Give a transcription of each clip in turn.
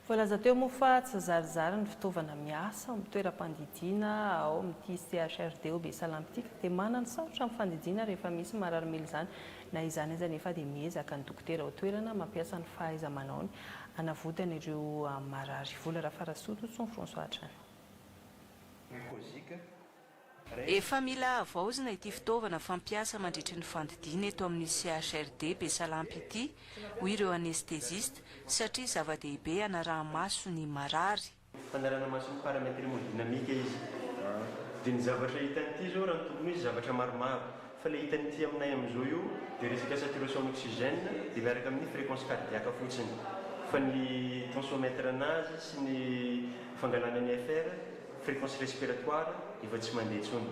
Voalaza teo moa fa tsy zarizary ny fitaovana miasa ao amin'ny toeram-pandidiana ao amin'ity CHRD ao Besalampy ity ka dia mananosarotra ny fandidiana rehefa misy marary mila izany. Na izany aza anefa dia miezaka ny dokotera ao an-toerana mampiasa ny fahaiza-manaony hanavotana ireo marary. Vola Rafarasoa, Totoson François hatrany. Efa mila havaozina ity fitaovana fampiasa mandritry ny fandidiana eto amin'ny CHRD Besalampy ity, hoy ireo anestezista, satria zava-dehibe hanaraha-maso ny marary. Fanarahana maso ny paramètre hémodynamique izy. Dia ny zavatra hitan'ity izao raha ny tokony ho izy zavatra maromaro. Fa ilay hitan'ity aminay amin'izao io dia resaka saturation en oxygène dia miaraka amin'ny fréquence cardiaque fotsiny. Fa ny tensiomètre anazy sy ny fangalana ny FR, Fréquence respiratoire efa tsy mandeha intsony.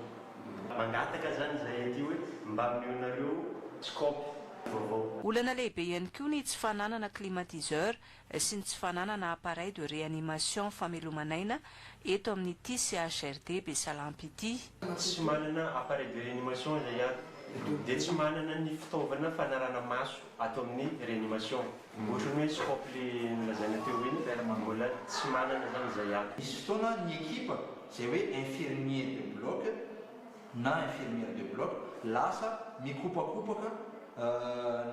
Mangataka zany zahay aty hoe mba ameonareo scope vaovao. Olana lehibe ihany koa ny tsy fananana climatiseur sy ny tsy fananana appareil de réanimation fameloman'aina eto amin'ity CHRD Besalampy ity. Tsy manana appareil de réanimation izay ato dia tsy manana ny fitaovana fanarahana maso ato amin'ny réanimation. Ohatran'ny hoe scope le nolazaina teo iny mbola tsy manana zany izay ato. Misy fotoana ny ekipa izay hoe infirmier de bloc na infirmière de bloc lasa mikopakopaka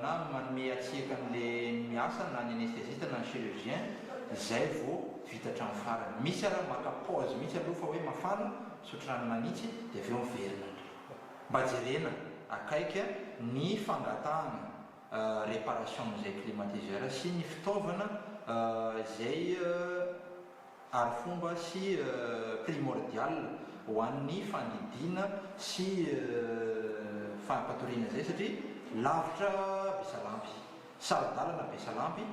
na manome hatsiaka an'le miasa na ny anesthésiste na ny chirurgien izay vao vita hatramin'ny farany. Misy ara maka pause mihitsy aloha fa hoe mafana, misotro rano manitsy dia avy eo miverina indray. Mba jerena akaiky ny fangatahana réparation izay climatiseur sy ny fitaovana izay arifomba sy primordial ho an'ny fandidiana sy fampatoriana izay satria lavitra Besalampy, saro-dalana Besalampy,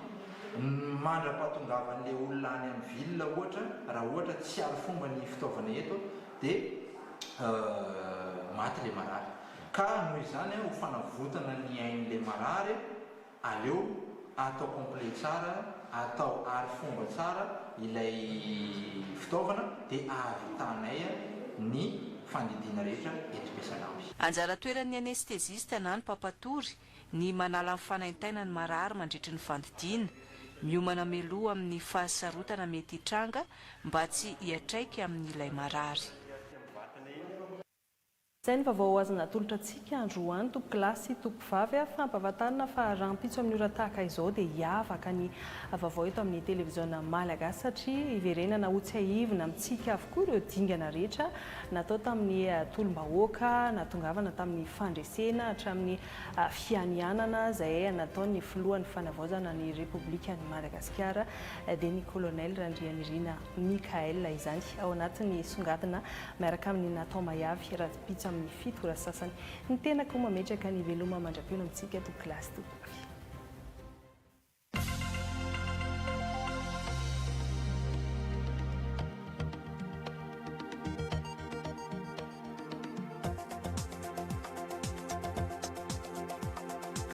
mandra-pahatongavan'ilay olona any amin'ny ville ohatra, raha ohatra tsy arifomba ny fitaovana eto dia maty ilay marary. Ka noho izany ho fanavotana ny ain'ilay marary, aleo atao complet tsara, atao ary fomba tsara ilay fitaovana dia ahavitanay ny fandidiana rehetra eto Besalampy. Anjara toeran'ny anestezista na ny mpampatory ny manala ny fanaintainan'ny marary mandritry ny fandidiana, miomana mialoha amin'ny fahasarotana mety hitranga mba tsy hiantraika amin'ilay marary. Izay ny vaovao azo natolotra antsika androany tompokolahy sy tompokovavy a! Fampahafantarana fa rahampitso amin'ny ora tahaka izao dia hiavaka ny vaovao eto amin'ny televiziona malagasy satria hiverenana hotsiahivina amintsika avokoa ireo dingana rehetra natao tamin'ny tolom-bahoaka nahatongavana tamin'ny fandresena hatramin'ny fianianana izay nataon'ny filohan'ny fanavaozana ny Repoblikan'i Madagasikara dia ny Colonel Randrianirina Mickaël izany ao anatin'ny songadina miaraka amin'i Nathan Maiavy rahampitso amin'ny 7 ora sasany. Ny tenako mametraka ny veloma mandra-pihaona amintsika tompokolahy sy tompovavy.